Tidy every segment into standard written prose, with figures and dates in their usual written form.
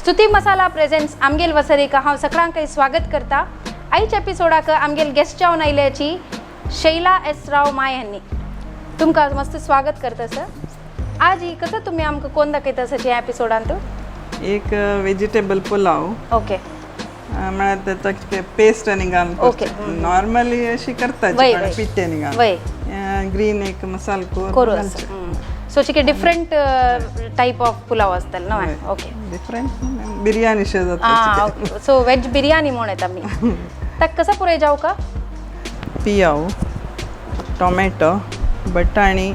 स्तुती मसाला प्रेझेंट्स आमगेल वसरीक हांव सगळ्यांकय स्वागत करता. आयच्या एपिसोडाक आमगेल गेस्ट जावन आयल्याची शैला एस राव माय ह्यांनी तुमकां मस्त स्वागत करता सर. आज ही कसं तुम्ही आमकां कोण दाखयता सर ह्या एपिसोडांत? एक वेजिटेबल पुलाव. ओके. म्हळ्यार ताका पेस्ट आनी घालून. नॉर्मली अशी करता पिट्टे आनी घालून. ग्रीन एक मसालो करू करून. असं सो चिके डिफरंट टायप ऑफ पुलाव आसतलो न्हय? ओके. डिफरंट बिर्याणी शे जाता. सो वेज बिर्याणी म्हूण येता आमी. ताका कसं पुरय जावं का? पियाव, टोमॅटो, बटाणी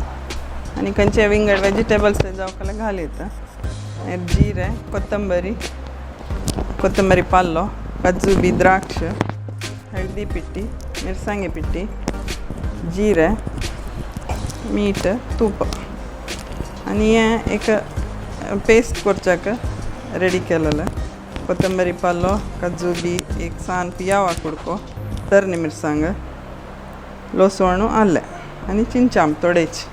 आनी खंयचे विंगड वेजिटेबल्स जावं जाल्यार घाल येता. मागीर जिरें, कोथंबरी, कोथंबरी पाल्लो, काजू बी, द्राक्ष, हळदी पिट्टी, मिरसांगे पिट्टी, जिरें, मीठ, तूप आनी हें एक पेस्ट करच्याक रेडी केलेलें. कोथंबरी पाल्लो, काजू बी, एक सान पियावा कुडको, तरणी मिरसांग, लसण, आलें आनी चिंचाम थोडेच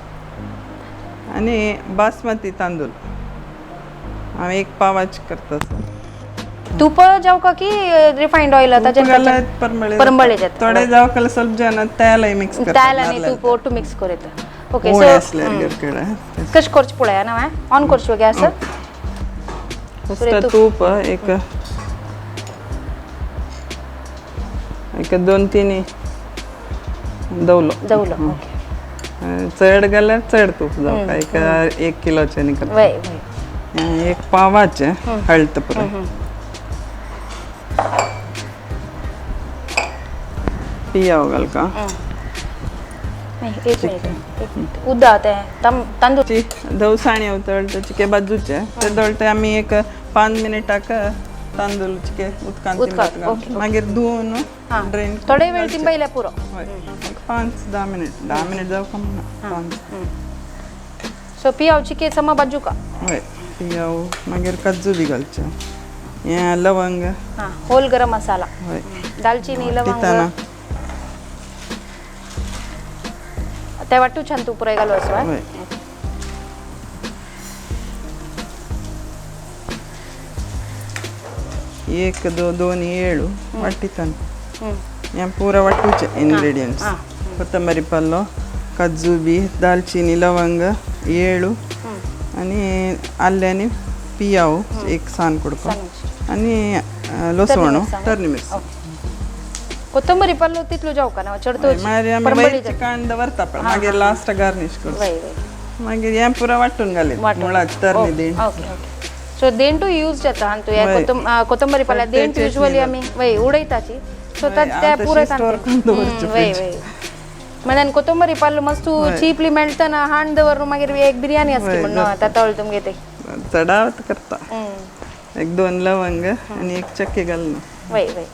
आनी बासमती तांदूळ. हांव एक पावाच करता. तूप जावं का की रिफायंड ऑयल? आता परमळे. परमळे जाता. थोडे जावं जाल्यार ಸ್ವಲ್ಪ ಜನ तेलय मिक्स करतात. तेल आनी तूप ಒಟ್ಟು ಮಿಕ್ಸ್ ಕೊರಿತ. ओके. ओळे सो आसल्यार कशें करचें पळया ना? ऑन करचो गॅस. फस्ट तूप एक एक दोन तीन दवलो. दवलो, ओके. चड घाल्यार चड तूप जावं. एक एक किलोचें न्ही करता. वय वय. एक पावाचें हळद पुरो. पियाव घालका. नाही, एक मिनिट, एक मिनिट. उद्दा तें तांदूळ. ची धवसाणी उतळटा चिके बाजूचे ते दळटे आमी एक 5 मिनिटाक तांदूळ चिके उदकांत उदकांत, तिंबत घालून. मागीर धुवन ड्रेन. थोडे वेळ तिंबयल्यार पुरो. हय, एक 5-10 मिनिट, 10 मिनिट जावं म्हणना, 5. सो पियाव चिके समा बाजू का. हय, पियाव, मागीर काजू बी घालचे, हें लवंग. हां, होल गरम मसाला. हय. दालचिनी, लवंग. तिताना. ते वाटू छान तूप पुराय घालू असो. हय. एक दो दोन ಏಳು वाटितान. हें पुरा वाटूचे इन्ग्रेडियंट्स. कोथंबरी पल्लो, काजू बी, दालचिनी, लवंग, ಏಳು आनी आल्लें आनी पियाव एक सान कुडको आनी लसण, तरणी मिरसांग. कोथंबरी पल्लो तितलो जावं का ना चड तो? मागीर आमी वयर चिकन दवरता पळय, मागीर लास्ट गार्निश करता. वय वय. मागीर हें पुरा वांटून घालीत मुळाच तरणी देण. Okay okay. सो देंटू यूज जाता हां तूं कोथंबरी पल्ल्या देंट युजली आमी वय उडयताची. सो ते पुरा वय वय. म्हणजे कोथंबरी पल्लो मस्त चीपली मेळटा ना, हाण दवरून मागीर एक बिर्याणी आसती म्हणून आतां तळ तुमगे ते. चडावत करता. एक दोन लवंग आनी एक चक्के घालून. वय वय.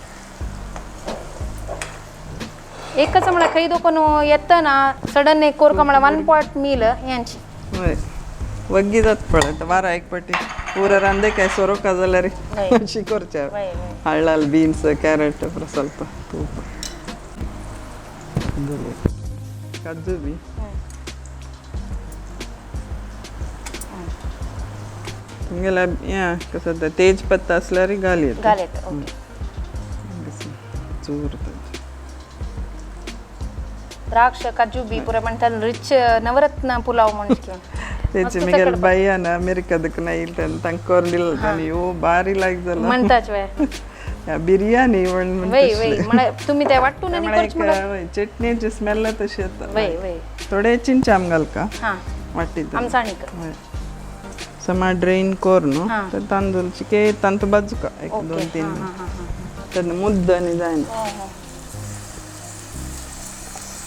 एकच म्हळ्यार खंय दोकोन येतना सडन एक कोरका म्हळ्यार वन पॉट मील यांची. हय, वग्गी जात पळय वारा एक पटी पुरा रांदे काय सोरोका जाल्यार अशी करचे. हळ्ळाल, बीन्स, कॅरट पुरा ಸ್ವಲ್ಪ तूप, काजू बी. तुमगेल्या हें कसं तें तेज पत्ता आसल्यार घाल येता. घाल येता, ओके. चूर. द्राक्ष, काजू बी पुरा म्हणतात रिच नवरत्न पुलाव म्हणून. तेचे मिगेल बायन अमेरिकादक येयल तेन्ना तांकां करून दिलो तांणी, ओ बारी लायक जाला म्हणताच वय. बिर्याणी म्हण. वय वय, म्हळ्यार तुमी ते वांटून आनी करचे म्हळ्यार चटणीची स्मेल तशी येता. वय वय. थोडे चिंचाम घालका. हां. वाटीत. आमसाणीक. हय, समा ड्रेन करून तर तांदूळ चिके तांतू बाजूका एक 2-3 तेन्ना मुद्द आनी जायना.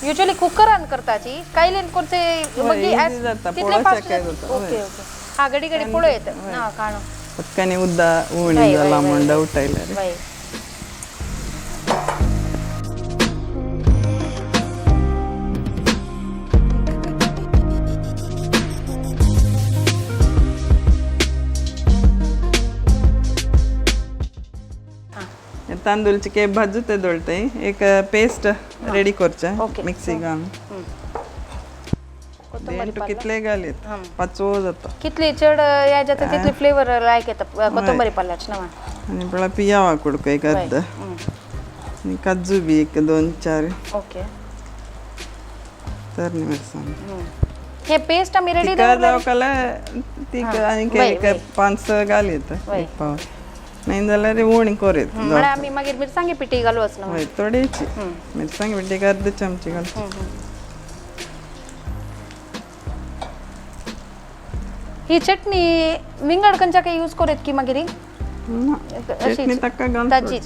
युजली कुकरान करताची कायलेन करचे easy जाता, तितले पळोवच्याक फास्ट काय जाता. Okay okay. हा, घडी घडी पळोवं येता ना काणू. पटकन उद्दा उणी जाला म्हूण डावट आयल्यार. वय. तांदूळ चिके भाजू ते दळते एक पेस्ट रेडी करचें मिक्सी घालून. कोथंबरी देंटू कितले घालीत पाचवो जाता. कितली चड हे जाता तितली फ्लेवर लायक येता कोथंबरी पाल्याची ना. आनी पळय पियावा कुडको एक अर्द आनी काजू बी एक 2-4. ओके. तरणी मिरसांग हे पेस्ट आमी रेडी तिका जावं तिका आनी एक 5-6 घालीत एक पाव नाही जाल्यार उणी कोरीत. म्हळ्यार आमी मागीर मिरसांगे पिठी घालू वचना. हय थोडीशी मिरसांग पिठी एक अर्द चमची घालची. ही चटणी विंगड खंयच्या काय यूज करीत की मागीर? चटणी ताका घालची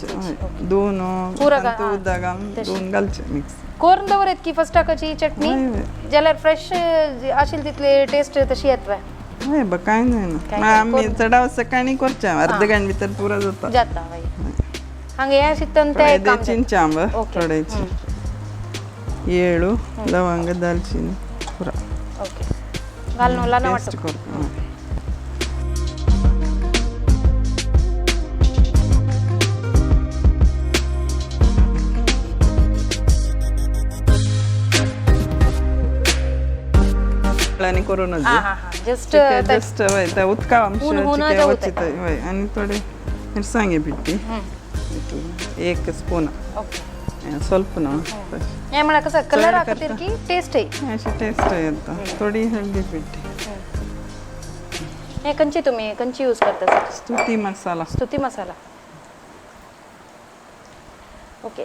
दोन उदक घालून दोन घालचे मिक्स करून दवरीत की फर्स्ट टाकाची चटणी जाल्यार फ्रेश आशिल्ली तितली टेस्ट तशी येता. हय बा काय नाही ना आमी चडाव सकाळी करचे अर्ध घंटे भितर पुरो जाता जाता. हय हांगा हे शितन ते काम चिंच आंब थोडेची 7 लवंग दालचिनी पुरा. ओके घालून लाना वाटतो. करून जस्ट जस्ट त्या उदका अंश हय आनी थोडे मिरसांगे पिठी 1 स्पून ಸ್ವಲ್ಪ ना. हे म्हळ्यार कसं कलर खातीर की टेस्ट अशी टेस्ट येता थोडी हळदी पिठी. हे खंयची तुमी खंयची यूज करता? स्तुती मसाला. स्तुती मसाला. ओके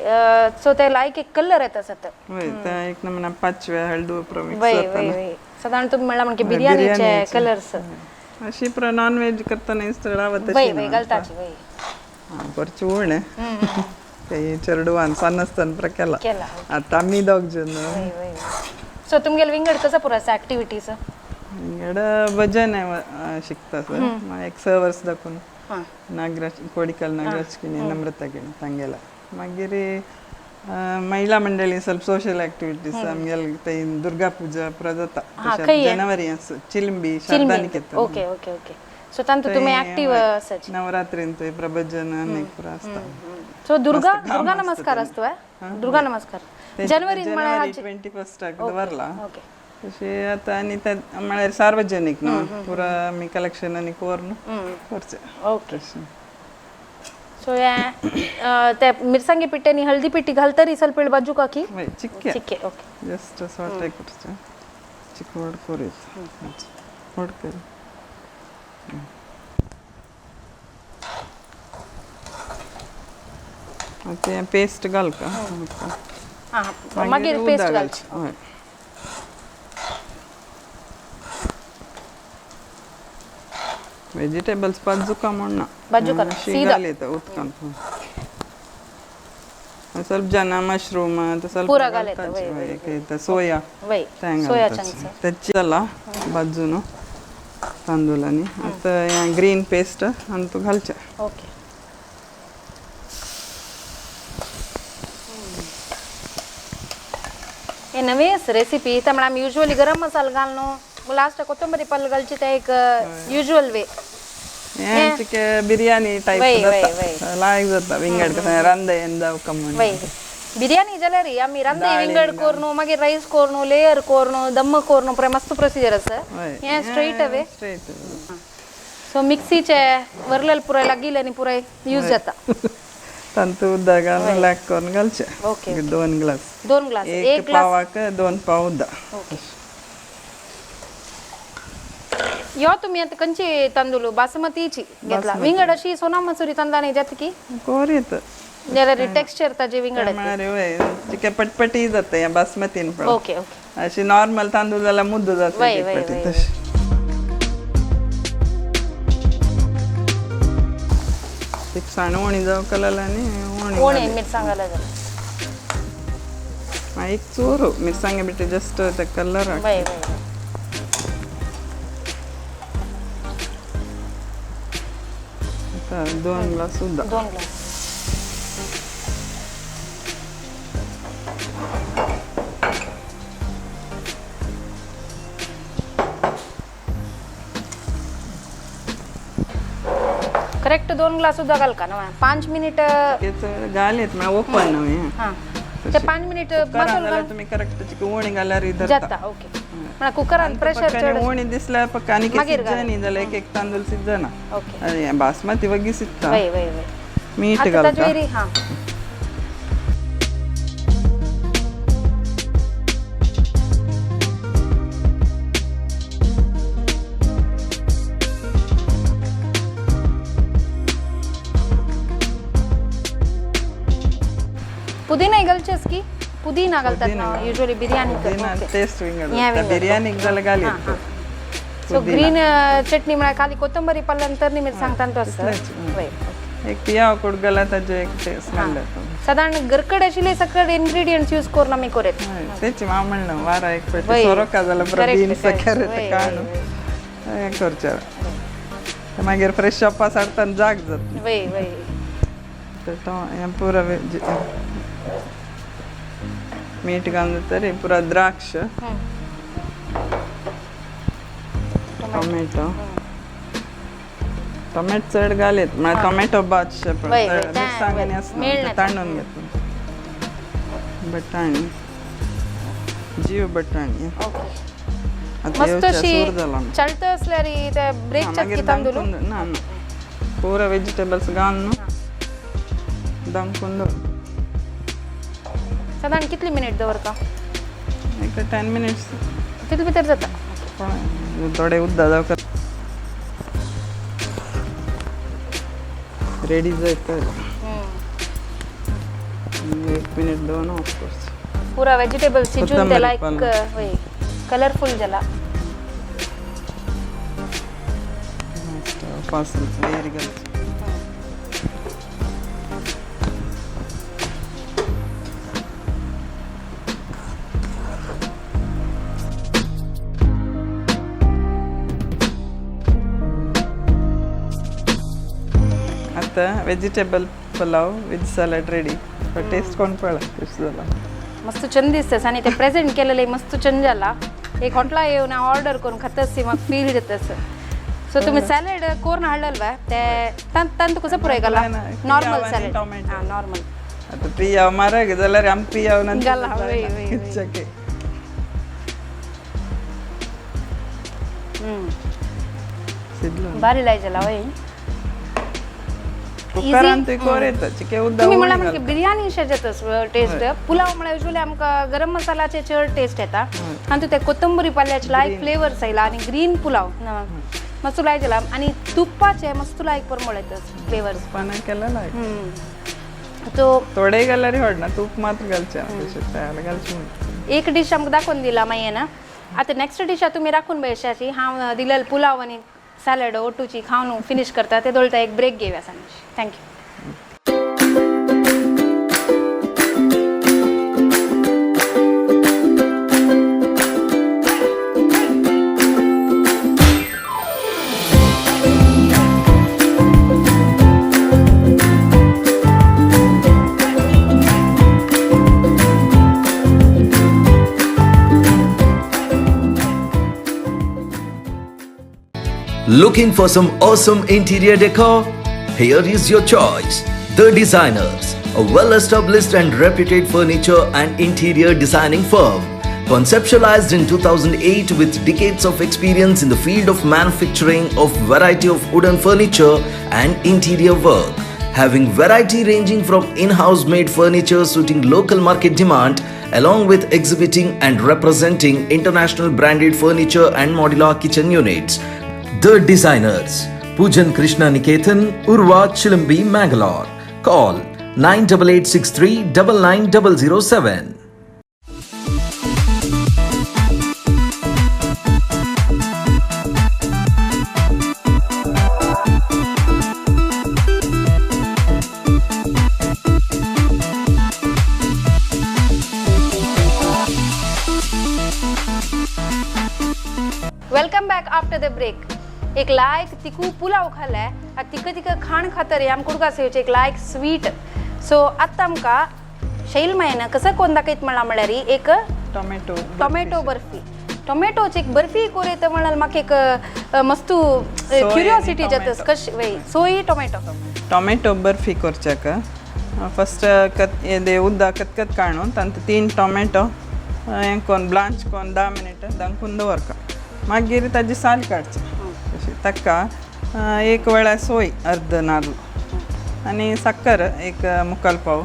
सो ते लायक एक कलर येता सत. हय त्या एक नमुना पाचव्या हळदू मिक्स वय वय वय साधारण तुम्ही म्हणला म्हणजे बिर्याणीचे कलर्स अशी प्र नॉन वेज करताना चडावत वय वय घालताची. वय करचे उणे ते चेडवान सन्नस्तान प्र केला आता आमी दोग जण. सो तुमगेले विंगड कसं पुरो आसा ऍक्टिव्हिटीज? विंगड भजन शिकता सर एक 6 वर्स दाखून नागराज कोडिकल नागराज किणी नम्रता किणी तांगेला. मागीर महिला मंडळी ಸ್ವಲ್ಪ सोशल ऍक्टिव्हिटीज आमगेले ते दुर्गा पूजा पुरो जाता जनवरी Chilimbi Sharadanikethan. Okay okay okay so तांतू तुमी ऍक्टिव्ह आसाची. नवरात्रींत प्रभजन आनी पुरो आसता. सो दुर्गा दुर्गा नमस्कार असतो. दुर्गा नमस्कार जनवरी 21 दवरला तशें आतां आनी ते म्हळ्यार सार्वजनीक न्हू पुरो आमी कलेक्शन आनी करून करचें. ओके सो ते मिरसांगे पिठी आनी हळदी पिठी घालतरी ಸ್ವಲ್ಪ बाजू काकी चिक्के चिक्के. ओके जस्ट सॉटे करचें चिक व्हड करीत व्हड करी. ते पेस्ट घालका मागीर पेस्ट घालची. हय वेजिटेबल्स बाजूका म्हण ना बाजूका सीधा उदकान ಸ್ವಲ್ಪ ಜನ ಮಶ್ರೂಮ್ ಸ್ವಲ್ಪ ಪೂರ घालता सोया सोया चंक्स तेची बाजून तांदूळ आता ग्रीन पेस्ट अंतू घालचे. ओके हे नवीच रेसिपी त्यामुळे आमी युज्युअली गरम मसाला घालून लास्ट कोथंबरी पल्ल घालची ते एक युज्युअल वे. बिर्याणी टायप जाता लायक जाता विंगड कशें रांदे जावं म्हण. बिर्याणी जाल्यार आमी रांदे विंगड करून मागीर रायस करून लेयर करून दम करून पुराय मस्त प्रोसिजर आसा. हें स्ट्रेट अवे. सो मिक्सीचे वरलेले पुराय लागिल्ले आनी पुराय यूज जाता. तांतू उदक घालून लायक करून घालचें. ओके 2 ग्लास 2 ग्लास एक पावाक 2 पाव उदक. ओके यो तुम्ही आता खंयची तांदूळ बासमतीची घेतला विंगड अशी सोना मसुरी तांदळांनी जाता की कोरीत जाल्यार टेक्स्चर ताजे विंगड चिके पटपटी जाता ह्या बासमतीन. ओके ओके अशी नॉर्मल तांदूळ जाल्यार मुद्दो जाता पटपटी तशी. तिकसाण ओणी जावं कलर आनी ओणी मिरसांग घालप जाल्यार एक चोरू मिरसांगे बिट्टे जस्ट ते कलर. वय वय 2 ग्लास उदक 2 ग्लास. करेक्ट 2 ग्लास उदक घालका ना 5 मिनिट घालीत म्हळ्यार ओपन न्हू. हां ते 5 मिनिट मसालो तुम्ही करेक्ट चिक ओणी घाल्यार जाता. ओके म्हणल्यार कुकरान प्रेशर चड उणी दिसल्यार पक्का आनी मागीर सिज्जनी जाल्यार एक एक तांदूळ सिजना. ओके. अरे बासमती वगी सिजता. वय वय वय. मीठ आतां घालता. ताजे हां पुदिना घालचेस की पुदिना घालतात ना युजुअली बिर्याणी. टेस्ट विंगड बिर्याणी जाल्यार घाली. सो ग्रीन चटणी म्हळ्यार खाली कोथंबरी पल्ल्यान तर निमित्त सांगता तो आसता. एक पियाव कोड घाला ताजे एक स्मेल येता. साधारण गरकड आशिल्ले सगळे इन्ग्रेडियंट्स यूज करून आमी करत. तेच हांव म्हणलं वारा एक फावटी सोरोका जाल्यार पुरो बीन्स कॅरेट काडून हें करचें मागीर फ्रेश शॉपा हाडटाना जाग जाता. वय वय. हें पुरो मीठ घालून जाता पुरो द्राक्ष टोमॅटो टोमॅटो चड घालीत म्हळ्यार टोमॅटो भात मिरसांग आनी आसना तांडून घेतलो. बटाणी जीव बटाणी. मस्त अशी चलता असल्यार ते ब्रेक चटकी तांदूळ ना ना पुरो वेजिटेबल्स घालून दमकून दवर. साधारण कितली मिनिट दवरता? एक 10 मिनिट्स तितले भितर जाता. थोडे उदक जावं रेडी जाता. एक मिनिट दोन ऑफ कोर्स. पुरा वेजिटेबल शिजून त्याला एक वय कलरफुल जाला. वेरी घालचें. आतां vegetable pulao with salad ready. Taste कोण पळय कशें जाला. मस्त चंद दिसता आनी ते प्रेझेंट केलेले मस्त चंद जाला. एक हॉटेला येवन हांव ऑर्डर करून खातस म्हाका फील जाता. सो तुमी सॅलड करून हाडलेल बाय ते तांतू कसो पुराय घाला? नॉर्मल सॅलड हां नॉर्मल. आतां पियाव म्हारग जाल्यार आमी पियाव घाला. वय वय. बारी लाय जाला वय. तुम्ही म्हणल्यार आमकां बिर्याणी अशें जाता टेस्ट. पुलाव म्हळ्यार युजुअली आमकां गरम मसाल्याचे चड टेस्ट येता आनी ते कोथंबरी पाल्याचे लायक फ्लेवर्स आयला आनी ग्रीन पुलाव मस्त लायक जाला आनी तुपाचे मस्त लायक परमळ येता फ्लेवर्स. सो थोडे घाल्यार व्हडना तूप मात्र घालचें घालचें. एक डीश आमकां दाखोवन दिला मागीर ना. आतां नेक्स्ट डीश तुमी राखून बशाची हांव दिलेल पुलाव आनी सॅलड ओटूची खावन फिनिश करता ते दोळटा एक ब्रेक घेवया सांग. Thank you. Looking for some awesome interior decor? Here is your choice. The Designers, a well-established and reputed furniture and interior designing firm. Conceptualized in 2008 with decades of experience in the field of manufacturing of variety of wooden furniture and interior work. Having variety ranging from in-house made furniture suiting local market demand, along with exhibiting and representing international branded furniture and modular kitchen units. The Designers, Pujan Krishna Niketan, Urwa Chilambi, Mangalore. Call 98863 99007. Welcome back after the break. एक लायक तिकू पुलाव खाले आतां तिका तिका खाण खातरी आमकां कुडका येवचें एक लायक sweet. So आतां आमकां शैल मायन कसं कोण दाखयत म्हणलां म्हणल्यार एक टोमॅटो टोमॅटो बर्फी. टोमॅटोची एक बर्फी कोरेत म्हळ्यार म्हाका एक मस्त क्युरियोसिटी जाता कशी वय सोय टोमॅटो टोमॅटो बर्फी करच्याक फस्ट कत उदक कतकत काडून तांत 3 टोमॅटो हें कोन्न ब्लांच कोन्न 10 मिनट दंकून दवरका. मागीर ताजी साल काडची तशी ताका एक वेळा सोय अर्द नाल्ल आनी साकर एक मुखाल पाव,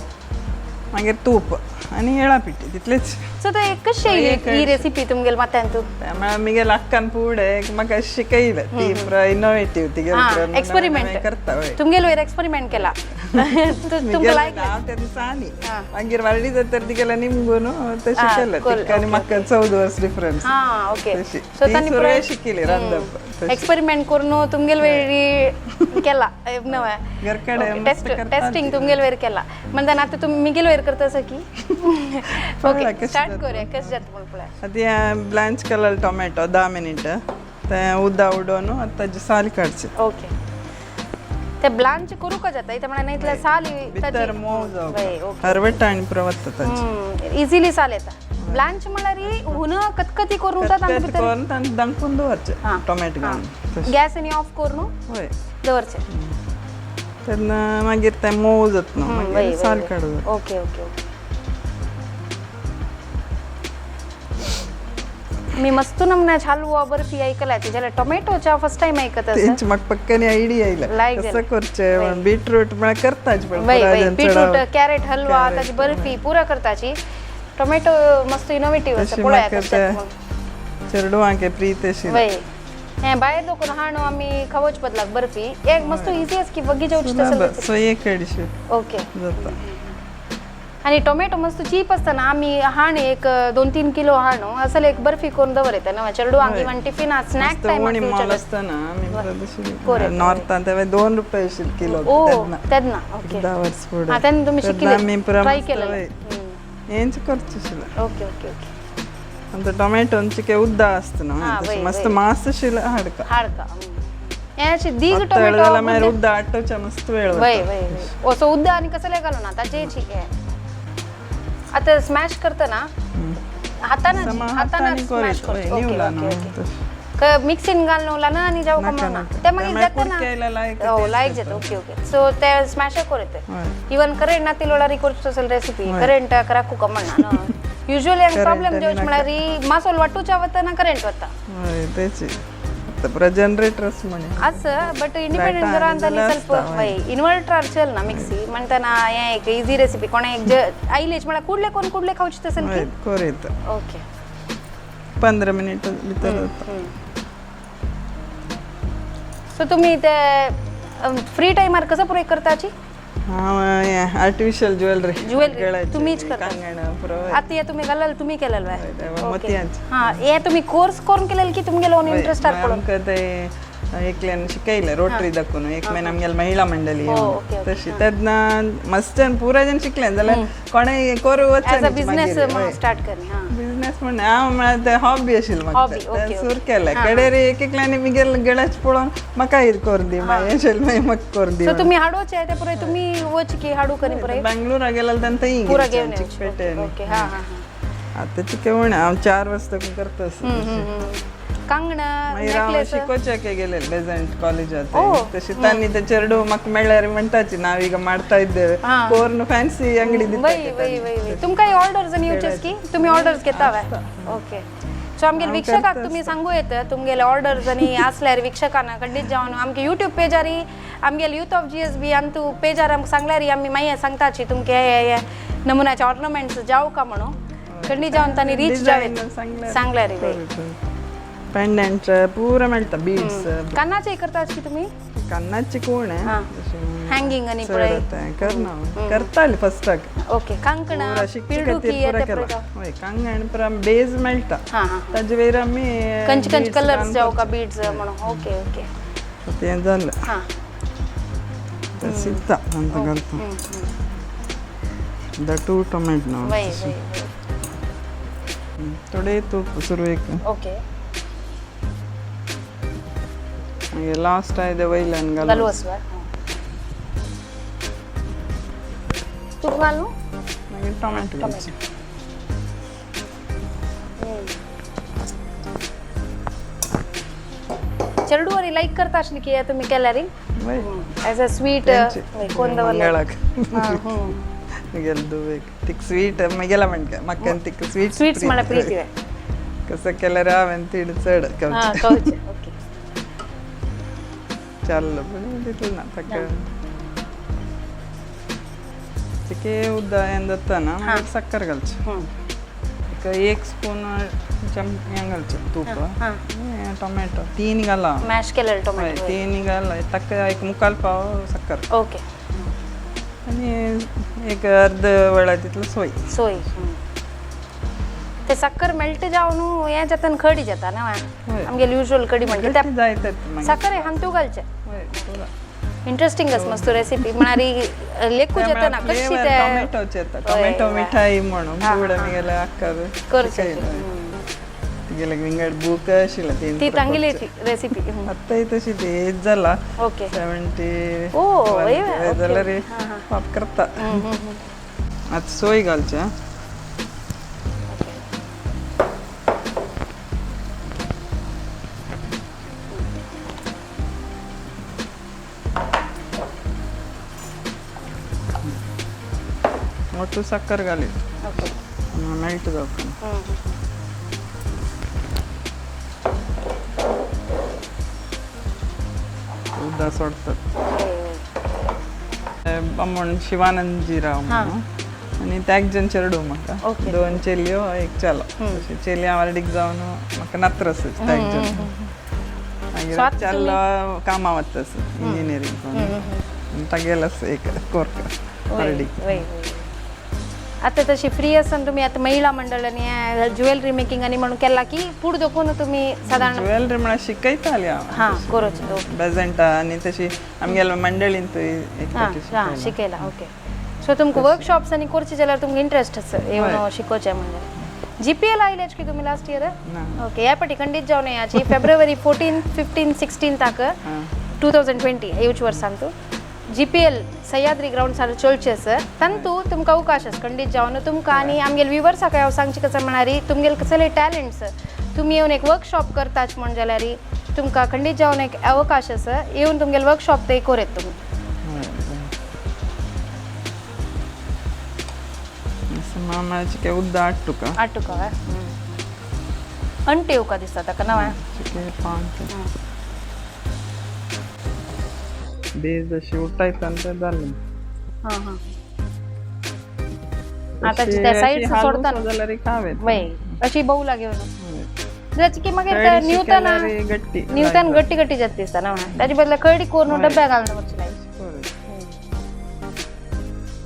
मागीर तूप आनी येळा पिठी तितलेच. सो ते कशी येयली ही रेसिपी तुमगेले माथ्यान तूं? म्हळ्यार मिगेल अक्कान फुडें एक म्हाका शिकयलें, ती पुरा इनोवेटीव तिगेले एक्सपेरिमेंट करता. तुमगेले वयर एक्सपेरिमेंट केला तुमकां लायक हांव त्या दिसांनी मागीर व्हडली जातर तिगेले निमगून ते शिकयलें तिका आनी म्हाका 14 वर्स डिफरन्स. हां ओके. सो तांणी पुराय शिकयली रांदप. एक्सपेरिमेंट करून तुमगेले वयर केला नवें टेस्टिंग तुमगेले वयर केला म्हणताना आतां तुमी मिगेले वयर करता की. ओके स्टार्ट करूया कशें जाता म्हूण पळया. आतां ब्लांच केलें टोमॅटो 10 मिनट तें उदक उडोवन आतां ताजी साल काडची. ओके ते ब्लांच करूंक जाता इथे म्हळ्यार इतले साल भितर मोव जावप हरवटा आनी पुरो वता ताजी इझिली साल येता. ब्लांच म्हळ्यार हुन कतकती करून करून तांकां दंकून दवरचें टोमॅटो घालून गॅस आनी ऑफ करून हय दवरचें तेन्ना मागीर तें मोव जाता न्हू मागीर साल काडूं. ओके ओके ओके मी मस्त नमून्याची हलवा बर्फी ऐकला जाल्यार टोमॅटोच्या फर्स्ट टाइम ऐकत आसा. तेंच म्हाका पक्कनी आयडिया आयला कसो करचें. बीटरूट म्हळ्यार करताच पण बीटरूट कॅरेट हलवा ताची बर्फी पुरा करताची. टोमॅटो मस्त इनोवेटीव आसा पळया कशें चेडवांक प्रीत आशिल्लें. वय हें भायर लोक हाणू आमी खावच बदलाक बर्फी एक मस्त इजी आसा की वगी जेवची तसं. सोये कडशी ओके जाता. आणि टोमॅटो मस्त चीप असताना आम्ही हाण एक 2-3 किलो हाणू असल एक बर्फी करून दवर येता ना चेडवांक इवन टिफिन स्नॅक टाइम असताना आमी नॉर्थान तेव्हा 2 रुपये आशिल्ले किलो तेन्ना. ओके 10 वर्स फुडें तेन्ना तुमी शिकले ट्राय केलें हेंच करचें आशिल्लें. ओके ओके ओके आमचो टोमॅटो चिके उद्दा आसता न्हू मस्त मास आशिल्लें हाडका हाडका हें दीग टोमॅटो मागीर उद्दा आटोवच्या मस्त वेळ. वय वय वय असो उद्दा आनी कसलें घालूना ताचें हें आता स्मॅश करताना हाताने हाताने स्मॅश करतो. ओके ओके मिक्सीन घालून ना आनी जावं कमना ते मागीर जाता ना हो लायक जाता. ओके ओके सो ते स्मॅश करते इवन करंट ना तिलोळारी करचो असेल रेसिपी करंट कराकू कमना युजुअली आमी प्रॉब्लेम जेवच म्हळ्यार मासोल वाटूच्या वता ना करंट वता. हय तेच पुरा जनरेटर्स म्हणे आसा बट इंडिपेंडंट घरांत ಸ್ವಲ್ಪ वय इन्व्हर्टर चल ना मिक्सी म्हणताना हें एक इझी रेसिपी कोणा एक आयलेच म्हळ्यार कुडले कोण कुडले खावचे तसेल की कोरेत. ओके 15 मिनिट भितर जाता. सो तुमी ते फ्री टायमार कसो पुराय करताची? हांव आर्टिफिशियल ज्वेलरी ज्वेलरी तुमीच करता? आतां हें तुमी घालल तुमी केलेल मोतयांचे. हां हें तुमी कोर्स करून केलेल की तुमगेलो ओन इंट्रस्ट आसा पळोवन? आमकां ते एकल्यान शिकयलें रोटरी दाखोवन एक महिना आमगेले महिला मंडळी तशी तेन्ना मस्त पुरा जण शिकलें जाल्यार कोणें करूं वच बिजनेस स्टार्ट करनी. बिजनेस म्हण हांव म्हळ्यार ते हॉबी आशिल्लें म्हाका सुरू केलें कडेर एक एकल्यानी मिगेल गळ्याच पळोवन म्हाका हें करून दी मागीर आशिल्लें मागीर म्हाका करून दी. सो तुमी हाडोवचें तें पुराय तुमी वच की हाडू करी पुराय बेंगलोरा गेल्यार तेन्ना थंय पुरा घेवन चिकपेटे. ओके हां हां आतां चिकेवण हांव 4 वर्स करता. कांगणां मागीर हांव शिकोवच्याक गेले बेजंट कॉलेजात तशी तांणी ते चेडू म्हाका मेळ्ळ्यार म्हणटाची नाव ಈಗ ಮಾಡ್ತಾ ಇದ್ದೇವೆ ಕೋರ್ನು ಫ್ಯಾನ್ಸಿ ಅಂಗಡಿ. वय वय वय वय तुमकां ऑर्डर्स आनी येवचेच की तुमी ऑर्डर्स घेता? ओके सो आमगेले वीक्षकाक तुमी सांगू येता तुमगेले ऑर्डर्स आनी आसल्यार वीक्षकांना खंडीत जावन आमगे यूट्यूब पेजारी आमगेले यूथ ऑफ GSB अंतू पेजार आमकां सांगल्यार आमी मागीर सांगताची तुमके हे नमुन्याचे ऑर्नमेंट्स जावं का म्हणून खंडीत जावन तांणी रीच जावे सांगल्यार. पेंडेंट पुरा मेळटा बीड्स. कानाचे करता की तुमी? कानाचे कोण हँगिंग आनी पळय करना करताले फस्टाक. ओके कांकणां पिरडुकी हय कांगण पुरा बेज मेळटा ताजे वयर आमी कंच कंच कलर्स जावं का बीड्स म्हणून. ओके ओके तें जालें सिद्धा अंत घालता the 2 tomato थोडे तूप सुरवेक. ओके मागीर लास्ट आयदे वयल्यान घालू तूप घालू मागीर टोमॅटो घालचें. चेडूवरी लायक करता आशिल्ली की तुमी केल्यार एज अ स्वीट कोण दवरलें. ಗೆಲ್ದು ಬೇಕು ತಿಕ್ ಸ್ವೀಟ್ ಮಗೆಲ್ಲ ಮಣ್ಕ ಮಕ್ಕನ್ ತಿಕ್ ಸ್ವೀಟ್ಸ್. ಸ್ವೀಟ್ಸ್ ಮಳ ಪ್ರೀತಿ ಇದೆ. ಕಸಕ್ಕೆಲ್ಲರ ಅವಂತ ಹಿಡಿದು ಹಾ, ಕೌಚ್, ಓಕೆ. ಚಲ್ಲ ನಾ ತಕ್ಕ ಚಿಕ್ಕೆ ಉದ್ದ ಎಂದತ್ತಾನ ಸಕ್ಕರೆ ಕಲ್ಚು. ಈಗ ಏಕ್ ಸ್ಪೂನ್ ಚಮ್ ಹೆಂಗಲ್ಚು ತೂಪ ಟೊಮೆಟೊ ತೀನಿಗಲ್ಲ. ಮ್ಯಾಶ್ ಕೆಲ್ಲ ಟೊಮೆಟೊ. ತೀನಿಗಲ್ಲ ತಕ್ಕ एक ಮುಕ್ಕಾಲು ಪಾವು ಸಕ್ಕರೆ. ಓಕೆ. आणि एक अर्ध वेळा तितलो सोय. सोय. ते साखर मेल्ट जावन हें जाता आनी खडी जाता ना. हय. आमगेली युज्युअल कडी म्हणटा त्या गट्टी जायत मागीर. साखर हांतू घालचें. हय, पुरो. इंट्रस्टिंग आसा मस्त रेसिपी म्हळ्यार लेखूच येता ना कशी फ्लेवर ते टोमॅटोचे येता, टोमॅटो मिठाई म्हणून हा, पूड हा. आमगेले अक्का करचें. तिगेले विंगड बूक आशिल्लें ती तें. तांगेली रेसिपी. आत्ताय तशी ती एज जाला. ओके. 70 ओ, वय, ओके. जाल्यार पाप करता. आतां सोय घालचें. मोठू साखर घाली. ओके. मेल्ट जावपाक. उदक सोडतात. बामण शिवानंदजी राव म्हणून आनी त्याग जण चेडू म्हाका. दोन चेलयो एक चलो. अशें चेली वार्डीक जावन म्हाका नात्र त्याग जण. मागीर So आतां चलो कामां वता इंजिनियरींग करून तागेलो आसा एक कोर्क वार्डीक. वय वय. आतां तशी फ्री आसतना तुमी आतां महिला मंडळ आनी ज्वेलरी मेकिंग आनी म्हणून केला की पूण दोखून तुमी सादारण ज्वेलरी म्हळ्यार शिकयताली हांव. हां, करोच, ओके. बेजंटा आनी तशी आमगेल्या मंडळींत एक हां फावटी हां शिकयलां. शिकयला, ओके. सो तुमकां वर्कशॉप्स आनी करचे जाल्यार तुमकां इंट्रस्ट आसा येवन हय. शिकोवचें म्हणजे जीपीएल आयल्याच की तुमी लास्ट इयर? ना. ओके, ह्या पाटी खंडीत जावन याची फेब्रुवारी 14 15 16 ताक 2020 येवचे वर्सांत जीपीएल सह्याद्री ग्रावंड सार चलचे आसा तांतू तुमकां अवकाश आसा खंडीत जावन तुमकां आनी आमगेले व्युवर्साक हांव सांगचें कसं म्हळ्यार तुमगेले कसले टॅलंट्स तुमी येवन एक वर्कशॉप करताच म्हण जाल्यार तुमकां खंडीत जावन एक अवकाश आसा येवन तुमगेले वर्कशॉप ते कोरेत तुमी. मामाचे उद्दा हाडटुका. आटुका अंटे येवका दिसता ताका ना. चिके पांच बेज अशी उठायता जालें. हां हां, आतां त्या सायड सोडता जाल्यार खावेत. वय, अशी बौला घेवन जाची की मागीर ते न्यूटन गट्टी न्यूटन गट्टी गट्टी जाता दिसता ना. ताजे बदला कडी करून डब्या घालून दवरची लायक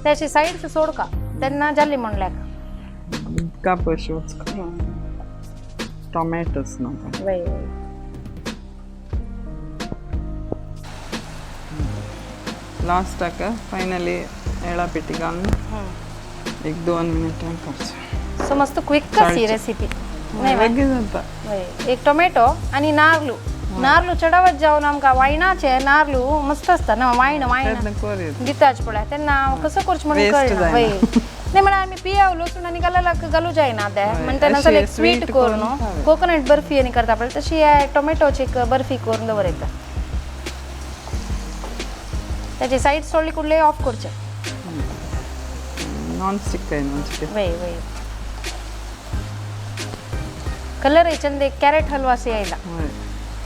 त्याची सायड सोडका तेन्ना जाली म्हणल्यार. उदका अशी उचका टोमॅटोस ना. वय वय. लास्टाक फायनली एळापिटी घालून एक 2 मिनिटां करचें. सो मस्त क्विक आसा ही रेसिपी. बेगीन जाता. वय, एक टोमॅटो आनी नार्लू. नार्लू चडावत जावन आमकां वायणाचे नार्लू मस्त आसता ना. वायण वायण दिताच पळय तेन्ना कसो करचें म्हणून कळना. वय, नाही म्हळ्यार आमी पियाव लसूण आनी घालक घालू जायना ते म्हणटा नाजाल्यार एक स्वीट करून कोकोनट बर्फी आनी करता पळय तशी टोमॅटोची एक बर्फी करून दवरता. त्याची साईड सोडली कुठले ऑफ करचे. नॉन स्टिक आहे नॉन स्टिक. वय वय. कलर चंद कॅरेट हलवा असे यायला.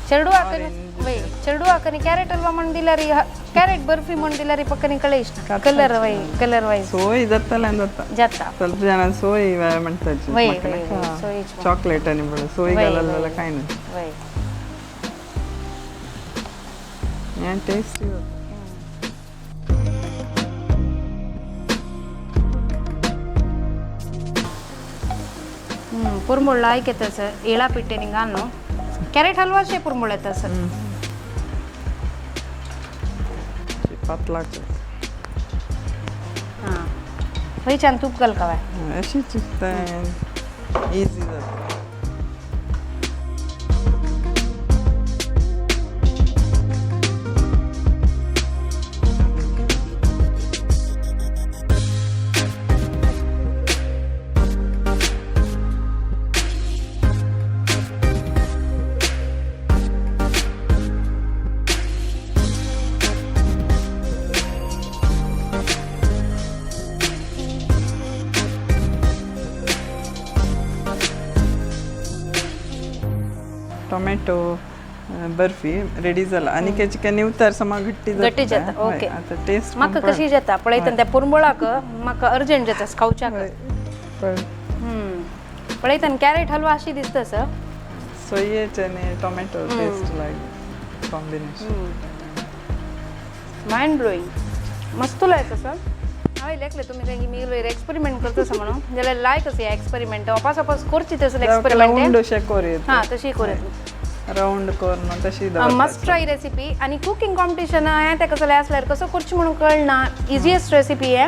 चेडू हाकनी वय, चेडू हाकनी कॅरेट हलवा म्हण दिल्यार कॅरेट बर्फी म्हण दिल्यार पक्कनी कळे इष्ट कलर. वय, कलर वायज सोय जातले जाता जाता. ಸ್ವಲ್ಪ ಜನ ಸೋಯ್ म्हणतात. वय, ಚಾಕ್ಲೇಟ್ आणि बळ सोय घाललेलं काय नाही. वय, टेस्टी. पुरमुळ लायक येता सर येळा पिट्टे निघालो कॅरेट हलवाचे पुरमुळ येता सर. पातलाच. हां, खंयच्यान तूप घालका अशीच इझी जाता. टोमॅटो बर्फी रेडी जाला आनी चिकन निवतार समा घट्टी जाता. घट्टी जाता, हय, ओके. आता टेस्ट म्हाका कशी जाता पळयतना त्या पुरमोळाक म्हाका अर्जंट जाता खावच्याक. पळयतना कॅरेट हलवा अशी दिसता सर. सोयेचे आनी टोमॅटो टेस्ट लायक कॉम्बिनेशन. माइंड ब्लोईंग, मस्त लायक सर. हांवें लेखले तुमी काही मी एक्सपेरिमेंट करतस म्हणून जाल्यार लायक आसा एक्सपेरिमेंट वापस वापस करची तसले एक्सपेरिमेंट. उंड अशें कोर येता. हां, तशी करूं येता. रावंड करून तशी. Must try recipe. आणि कुकिंग कॉम्पिटिशन हें तेका कसलें आसल्यार कसो करचें म्हणून कळना. इजिएस्ट रेसिपी हे.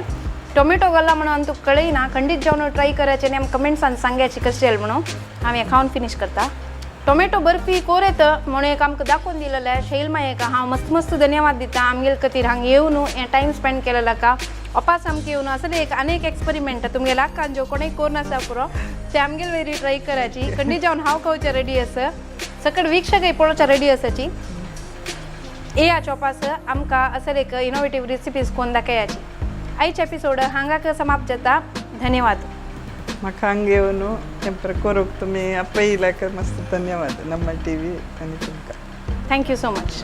टोमॅटो घाला म्हणून तुका कळयना. खंडीत जावन ट्राय करायचे आनी आमकां कमेंट्सान सांगायची कशें जालें म्हणून. हांव हें खावन फिनीश करता. टोमॅटो बर्फी कोर येता म्हणून एक आमकां दाखोवन दिलेलें शैल मायेक हांव मस्त मस्त धन्यवाद दिता. आमगेले खातीर हांगा येवन हें टायम स्पेंड केलेलो का अपास आमकां येवन असले एक अनेक एक्सपेरिमेंट तुमगेले आक्कान जो कोणूय कोर नासा पुरो ते आमगेले वयरी ट्राय करायची. खंडीत जावन हांव खावच्या रेडी आसा, सकट वीक्षकय पळोवच्या रेडी आसाची. ए चोपास आमकां असले एक इनोवेटीव रेसिपीज कोण दाखयाची. आयचे एपिसोड हांगाक समाप्त जाता. धन्यवाद. म्हाका हांगा येवन तें करूंक तुमी आपयल्याक मस्त धन्यवाद. नम्मा टीवी आनी तुमकां. Thank you so much.